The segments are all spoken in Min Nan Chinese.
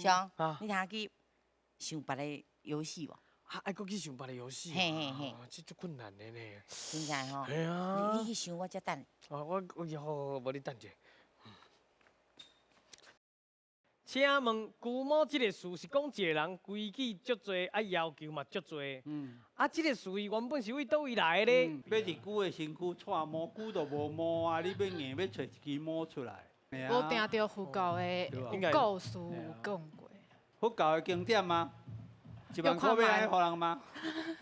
上，啊，你通去想別个遊戲無？啊，愛閣去想別个遊戲。嘿嘿嘿。啊，這足困難的呢。真正吼。嘿啊。你去想，我才等。啊，我好好好，無你等者。請問“龜毛”這个詞是講一个人規矩足濟，啊要求嘛足濟。啊，這个詞伊原本是為佗位來的咧？欲佇龜的身軀掣毛，龜就無毛啊！你欲硬欲揣一支毛出來。無聽著佛教的故事有講過。佛教的經典嗎？1萬箍欲按呢予人嗎？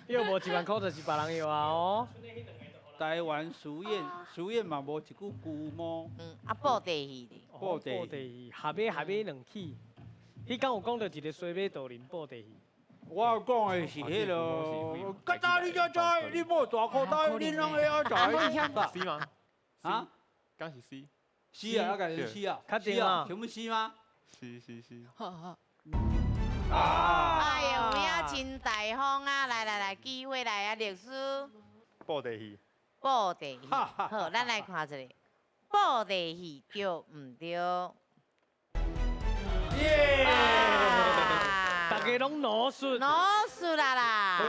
要無1萬箍就是別人要啊哦。台灣書院，書院嘛無一句龜毛。嗯，啊，布袋戲咧。布袋戲，合馬合馬兩起。彼工有講著一個衰馬道人布袋戲。我講的是彼个，較早你才知，你無大褲袋，你攏會曉知。 C 嗎？啊？敢是 C？ C 啊，啊，家己 C 啊。確定啊？全部 C 嗎？C C C。好好。啊！哎呦，有影真大方啊！來來來，機會來啊，律師。布袋戲。布袋戲，好，咱來看一下，布袋戲對毋對？耶！大家攏老實，老實啦啦。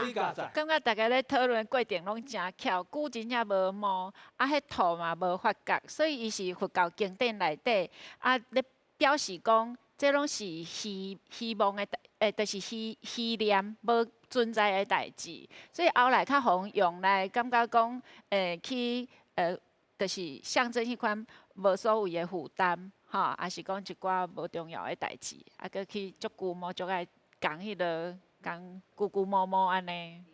感覺大家咧討論過程攏誠巧，龜真正無毛，啊，彼兔嘛無髮角，所以伊是佛教經典內底啊，咧表示講，這攏是虛虛妄的，就是虛虛念無存在的代誌，所以後來較予用來感覺講，去就是象徵彼款無所謂的負擔，吼，抑是講一寡無重要的代誌，啊，閣去足龜毛，足愛講彼个講龜龜毛毛按呢。